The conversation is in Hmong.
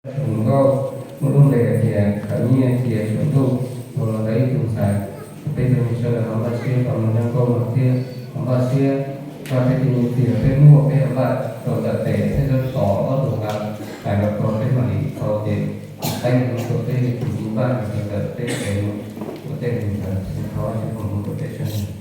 Thaum nkauj muaj lub npe hais tias Khawv Nyiaj Cia Suav Ntuj, thaum no tau ib tug ntxhais, peb tug me sawv daws ho npaj siab tau mus nyob nkauj no thiab ho npaj siab npaj peb tej nyiaj txiag peb muaj peb ho npaj rau ntawm tes thiab tov ob tug nqa hais los rau peb mam li tau ces teeb mus rau peb tus npaj rau ntawm peb tes ua tej ntawd xwb, thov Vajtswv foom hmoov rau peb sawv daws.